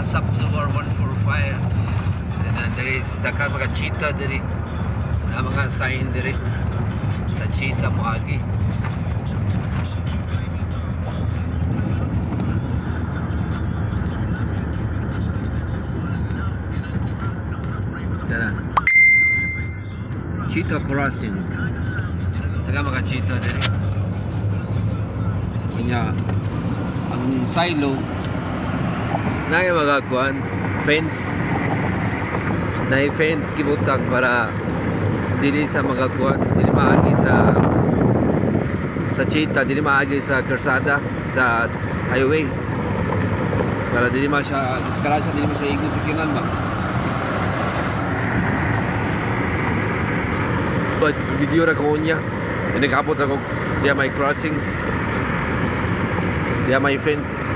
Sabzevar 145. And then there is daghan mga cheetah diri. Na mga sign diri sa cheetah moagi. Kana. Cheetah Crossing. Daghan mga cheetah diri. Kanya ang silo na yung mga kuan fence na fence gibutang para dili sa mga kuan, dili maagi sa cheetah, dili maagi sa kalsada, sa highway, para dili ma siya disgrasya, dili ma siya igo sa kinan ba. But video ra ko niya, nagapot ako diya may crossing, diya may fence.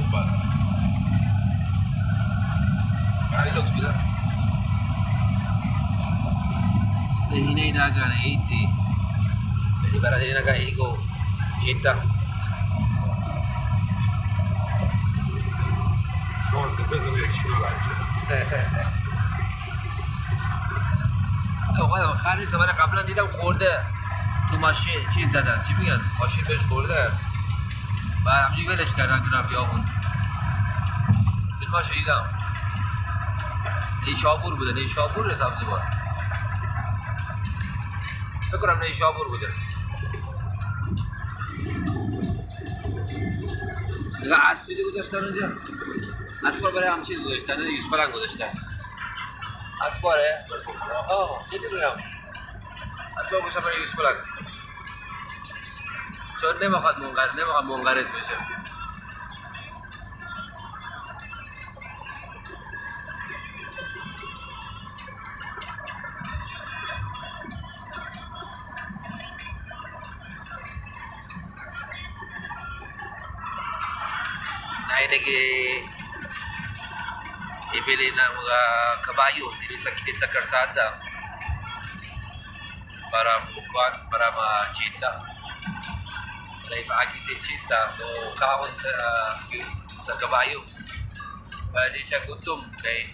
Ba? Hilux bila. Hinay dagan 80. Pwede para dili nagaigo. Cheetah. شلون بزن چی؟ آقا خر نیست. من قبلا دیدم خورده تو ماشین، چیز زدن، چی میگن، ماشین بهش خورده، بعد همینجوری ولش کردن که رفت بیابون. فیلماشو دیدم. نیشابور بوده، نیشابور یا سبزوار، فکر کنم نیشابور بوده. نگاه، اسب دیدی گذاشتن اونجا؟ اسب برای هم چیز گذاشتن دیگه، پلنگ گذاشتن. اسباره آه، جدی میگم، اسب گذاشتن برای یوز پلنگ، چون نمیخواد منقرض بشه. Naay ibili ng mga kabayo dito sa kilid sa karsada para mukuan, para ma-cheetah, para ipaagi sa cheetah o kaon sa kabayo para di siya gutom, kay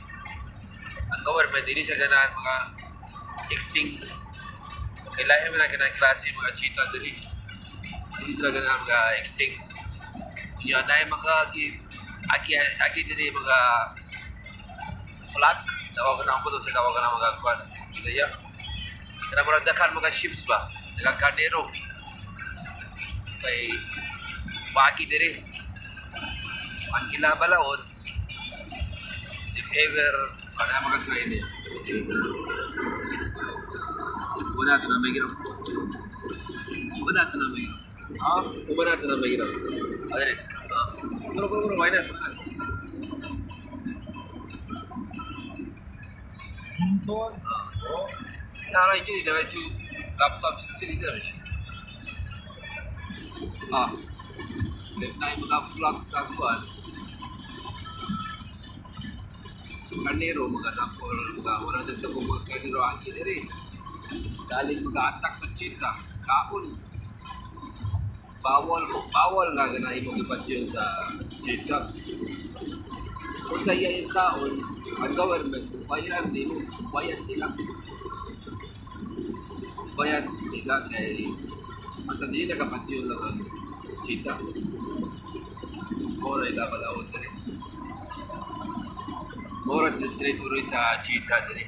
ang government dili siya ganahan mga extinct, kay lahi man na kanang klase mga cheetah dili, dili sila ganahan mga extinct. Unya na mga agi agi dili mga flock, tawagan ako doon sa tawagan ng mga kuan. Kaya kana murag daghan mga sheeps ba, daghang karnero kay baki diri ang ila balaod. If ever kana mga slide niya. Wala to na may giro. Wala to na may giro. Ha? Wala to na may giro. Adere. Bro, bro, bro, why not? تو তারা এই যে একটু লাভ লাভ দিতে হবে। Ah, na yung mga flock sa kuwan. Karnero, mga sample, mga 100 ka po mga karnero agi diri. Galing mga attack sa cheetah, kaon. Bawal, bawal nga ganahin mo gipasyon sa cheetah. Kung sa iya yung kaon, ang government, bayaran din mo, bayad sila. Bayad sila kay basta di nakapatyon lang ang cheetah. Mora ilabalaod diri. Mora territory sa cheetah diri.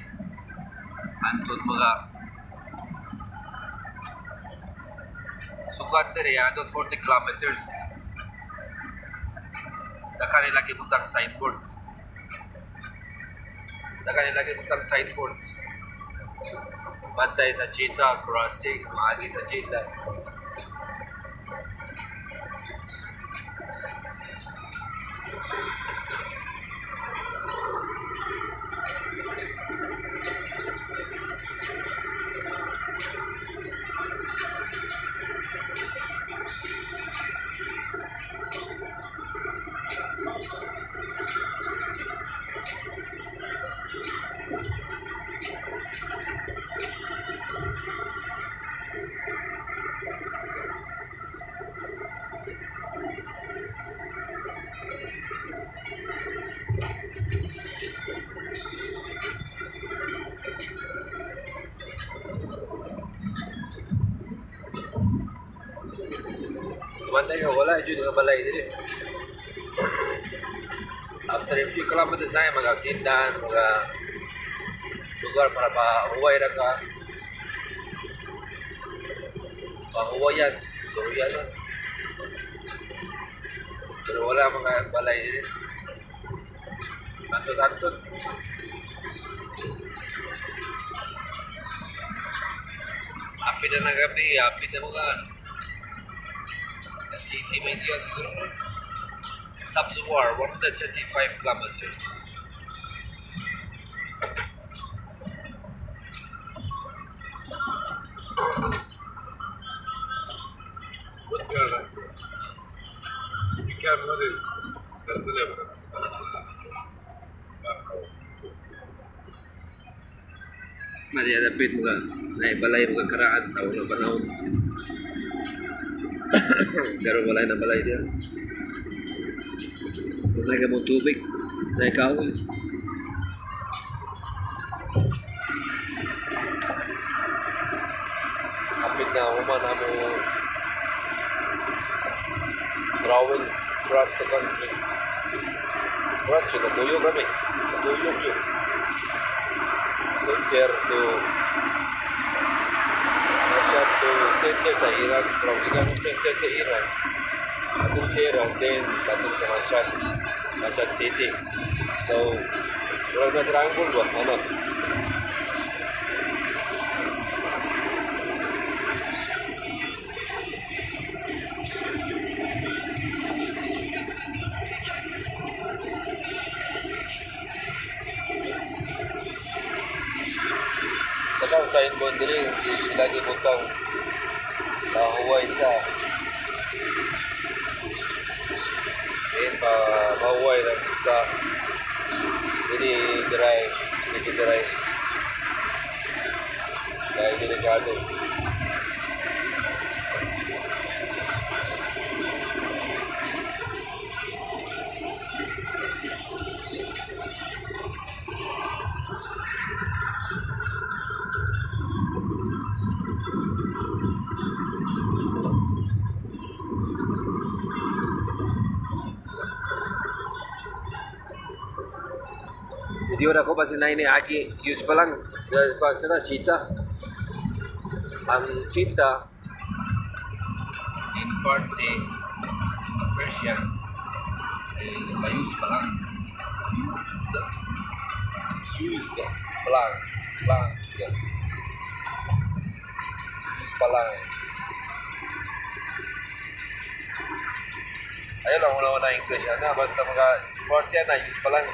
Antod mga sukat diri, antod 40 kilometers. Daghan nila gibutang signboard. Daghan nila gibutang signboard. Bantay sa cheetah crossing, maagi sa cheetah. Nga wala jud nga balay diri. After a few kilometers na mga tindahan, mga lugar para pahuway ra ka. Pahuwayan. So yan lang. Pero wala mga balay diri. Antot-antot. Hapit na ng gabi, hapit na mga city may diyan siguro. Sabzwar, 135 kilometers. بسیار یکم ولی در Nadiyadapit mga naibalay mga karaan sa unang panahon. Pero wala na balay diyan. Wala ka mong tubig. Na kahoy. Hapit na human amo travel across the country. Murag siya, natuyog rami. Natuyog yun. Center to Russia to center sa Iran, from Iran center sa Iran atong Tehran, then katong sa Mashhad, Mashhad City. So murag na triangle ba ano. Saka ang signboard diri, hindi sila gibutang mahuway sa then pa mahuway lang sa dili drive, sige drive dahil delikado. Video na ko basta na ini aki use pa lang kuan sa na cheetah. Ang cheetah in Farsi, Persian, is layus palang. Use use palang palang, yeah. Use palang. Ayun lang una-una English ana, basta mga Farsi ana, use palang.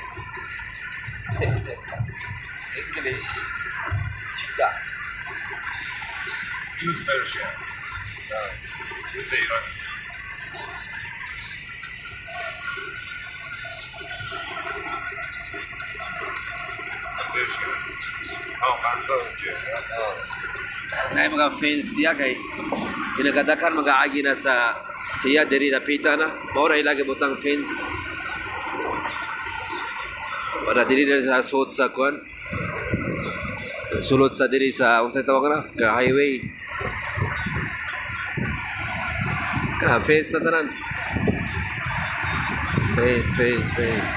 English, cheetah. Use Persia. Use Iran. Persia. Oh, فانزا. Oh. Na mga fence diya kay pinagadakan mga agi na sa siya diri napita na mao ra ila gibutang fence para dili na sa suot sa kuan, sulod sa diri sa unsay tawag na ka highway ka. Fence na tanan, fence, fence, fence.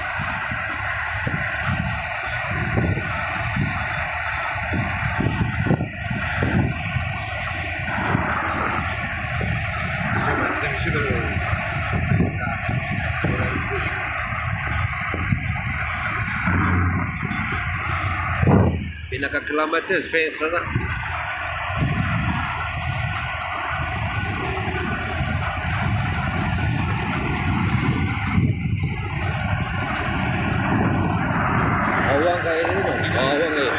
بسته میشه بره. Pila ka kilometers fence na na. Awang kayo no? Awang eh.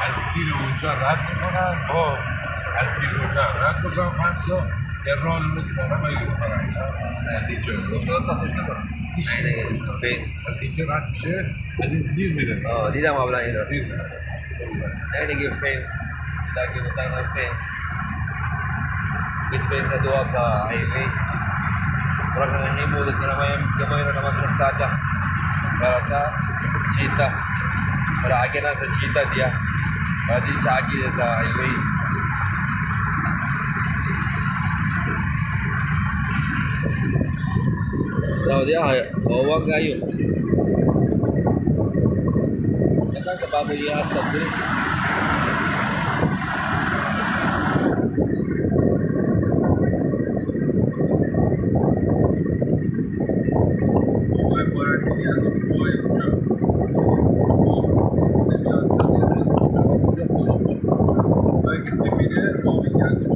از زیر اونجا رد میکنن، با از زیر اونجا رد بکنن فانزا یه راه درست کنن برای یوز. از اینجا Ay, fence. از اینجا رد میشه، از این زیر میره. Oh, di na mabla ino. زیر میره. Ay, naging fence. Lagi mo tayo ng fence. With fence sa duha ka highway. Murag nang himo na naman gamay na naman kalsada para sa cheetah. Para agi na sa cheetah diya. Para di siya agi sa highway. Tao diya, bawang kayo. Daghang sa baboy iasad diri. وای باید وای اونجا اونجا خوش میشه جایی که سفیده آبی کرده.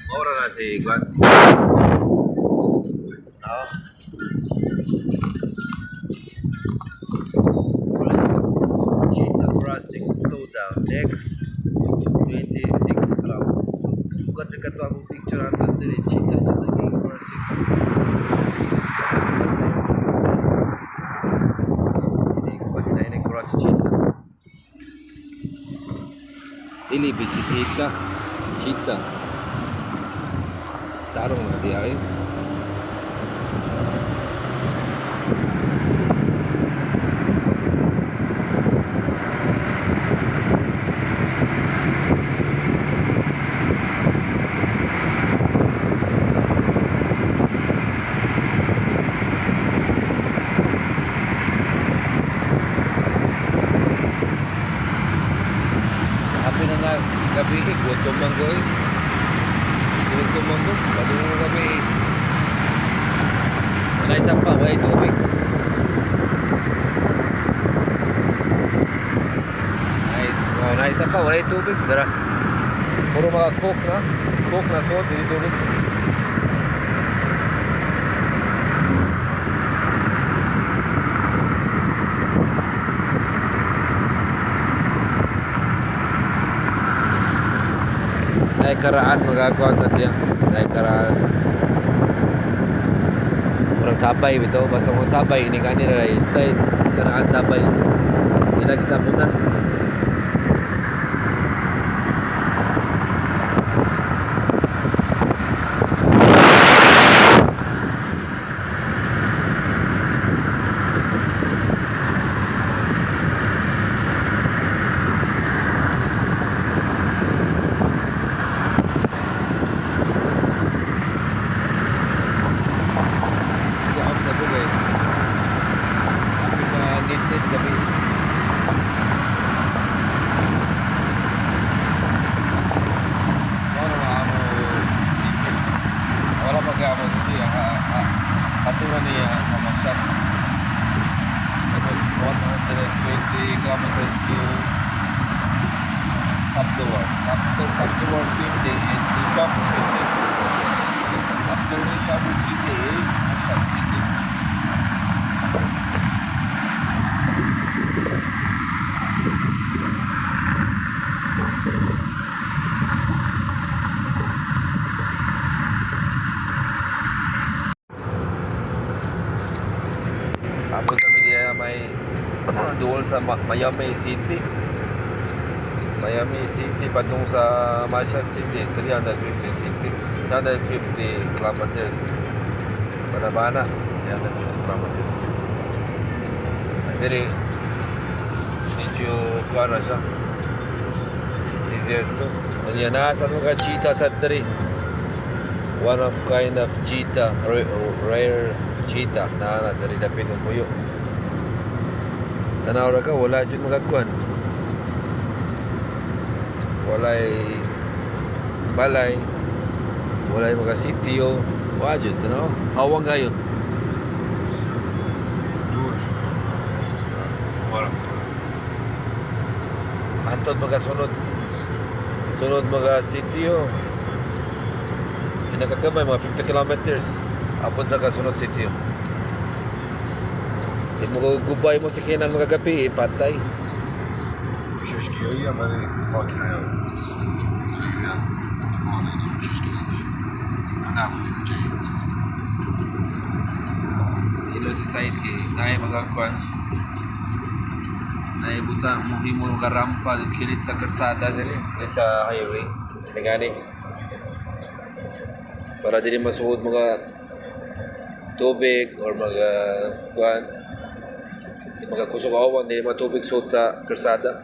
Maura na si Gwan. Oo. Cheetah Crossing, slow down. Next, 26 kilometers. So, sukat na kato akong picture ato diri. Cheetah yun naging crossing. Hindi ko pa din cross si cheetah. Dili, bichitita. Cheetah. Tarong na diya eh. Happy na nga gabi eh, gutom man ko eh. Gutom man ko, padung na gabi eh. Wala isa pa, wala tubig. Nice, oh, nice pa, wala tubig. Dara. Puro mga Coke na. Coke na so, dili tubig. Ay karaan magagawa sa tiyan. Ay karaan. Murag tabay bitaw, basta mo tabay ini kanila na style karaan tabay. Ila kita na. Hindi ako sa tubig. Sabi pa nit-nit gabi. Wala na amo city. Wala pa kaya amo city. Ang katulad niya sa Mashhad. It was 120 kilometers to Sabzawar. After Sabzawar city is Nishapur city. After Nishapur city is Mashhad city. Abot kami diya may duol sa Miami City. Miami City padung sa Mashhad City is 350 city. 350 kilometers. Banabana, 350 kilometers. Diri medyo kuwan na siya. Deserto. Unya nasa mga cheetah sa diri. One of kind of cheetah, rare cheetah na na diri dapit ng puyo. Tanaw ra ka, wala jud magagkuan. Walay balay, walay mga sitio, wa jud tanaw. Hawang gayon. Voilà. Antod mga sunod sunod mga sitio. Pinakagamay mga 50 kilometers. Abot na ka sunod sitio. Di mo gubay mo si Kenan mga gabi, eh, patay. ششگیایی هم ولی خاک نیاد نه. Ino si side kay naay mga kwan. Naay buta mo himo mga rampa kilit sa kalsada diri, kilit sa highway. Nagani. Para dili masuod mga Tubig or mga kuan, mga kusog awan, dili mga tubig sud sa kalsada.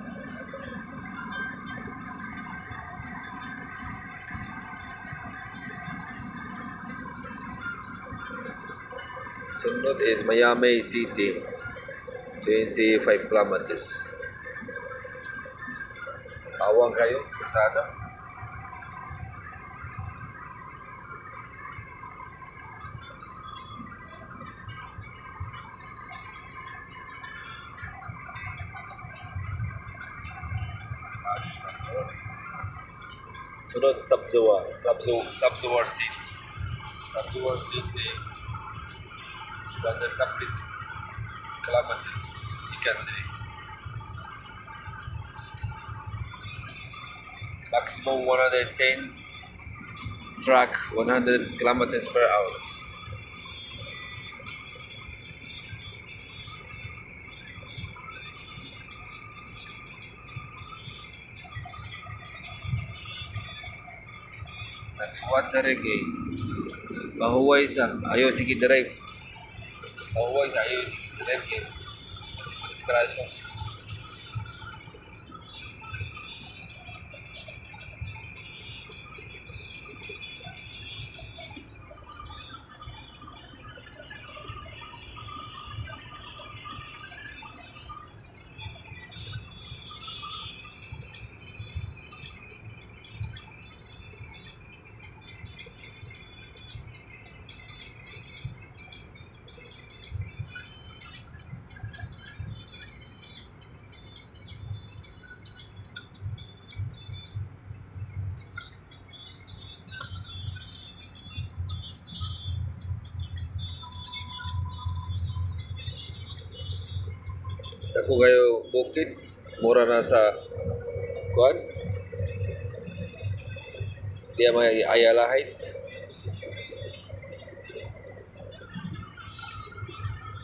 Sunod is Miami City, 25 kilometers. Awang kayo, kalsada. Sunod, Sabzawar. Sabzawar City. Sabzawar City, 200 kilometers. Ikan diri. Maximum 110 truck, 100 kilometers per hour. Nagsuwat na rin kay Pahuway sa ayaw sige drive. Pahuway sa ayaw sige drive kay kasi madiskrasya. Dako kayo bukid, mura na sa kuan. Diya may Ayala Heights.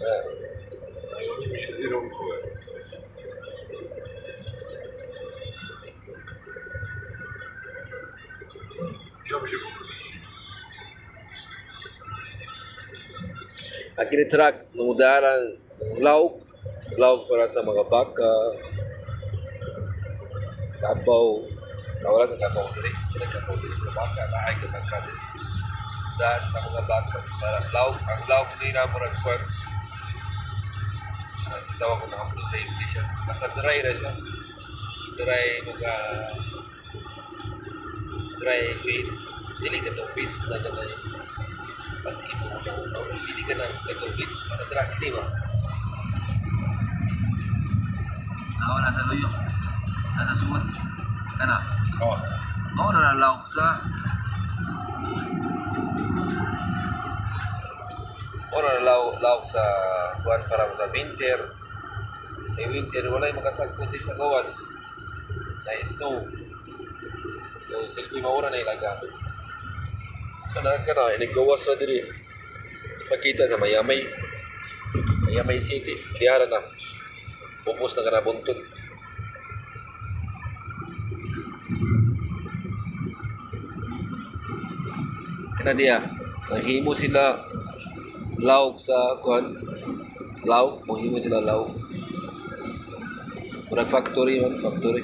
Ah, میشه زیر اون کوه. اینجا میشه بکنیش. Ang kini truck namudara lauk, lauk para sa mga baka, kabaw. Wala sa kabaw diri, wala kabaw diri mga baka, naay ka baka diri. Dahil sa mga baka para lauk, ang lauk nila murag kuan. Sa tawag ko na sa English siya. Basta dry ra siya. Dry mga dry weeds. Dili ka to weeds na kanay. Pati imo dili ka na kato weeds. Ano dry di ba? Ako nasa luyo. Nasa sumot. Kana. Oh. Mao na lauk sa Mao na lauk sa kuan para sa winter. Eh winter walay makasagpot din sa gawas. Na snow. So silbi mao na ila gamit. Kana kana ini gawas ra diri. Makita sa Mayamay. Mayamay City. Dihara na. Ubos na kana buntod. Kana diya. Nahimo sila lauk sa kuan. Lauk, mohimo sila lauk. Murag factory man, factory.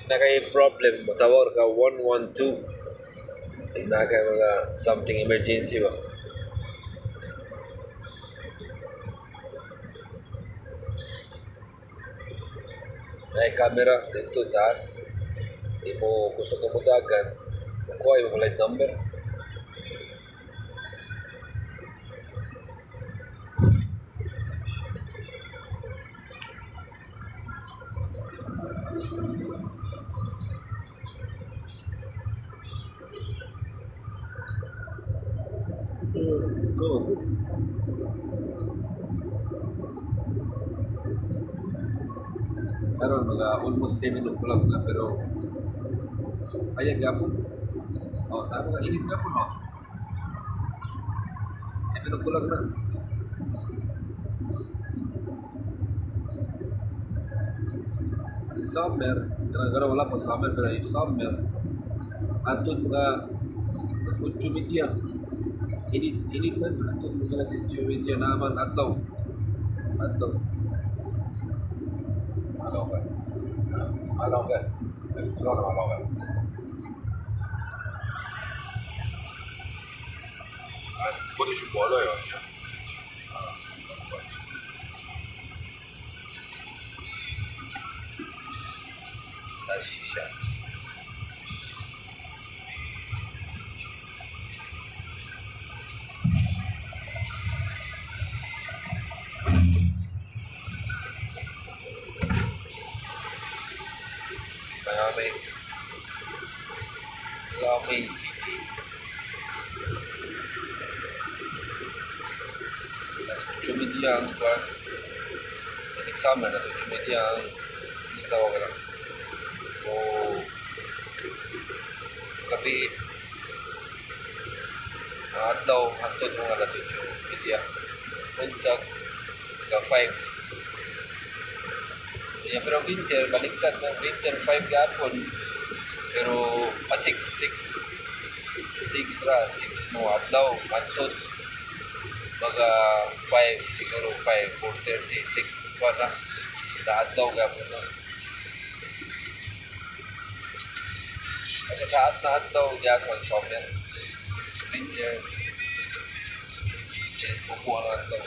Na kay problem, matawag ka 112. Na kay mga something emergency ba. Na camera dito taas. Di mo gusto ka mo dagan, kuha yung light number. Go. Karon mga almost 7 o'clock na pero ayan gapon. Oh, tama ka init gapon oh. 7 o'clock na. Summer, kanang karon wala pa summer, pero if summer, hantod mga 8:30. Init, init man, hantod mga alas 8:30 naman adlaw. Adlaw. علاقه علاقه رستوران علاقه از خودشون بالا یا اینجا. Sa shisha. Miami. Miami City. Alas 8:30 ang kuwan. Inig summer, alas 8:30 ang sa tawag na. O gabi, ang adlaw hantod mga alas 8:30. Untag ga 5. Yeah, pero winter, baliktad na. Winter 5 gapon. Pero 6, 6. 6 ra, 6 mo adlaw hantod mga 5 siguro, 5, 4:30, 6 kuan na. Sa adlaw gapon na. Sa taas na adlaw diya sa summer. Winter, eh, buko ang adlaw.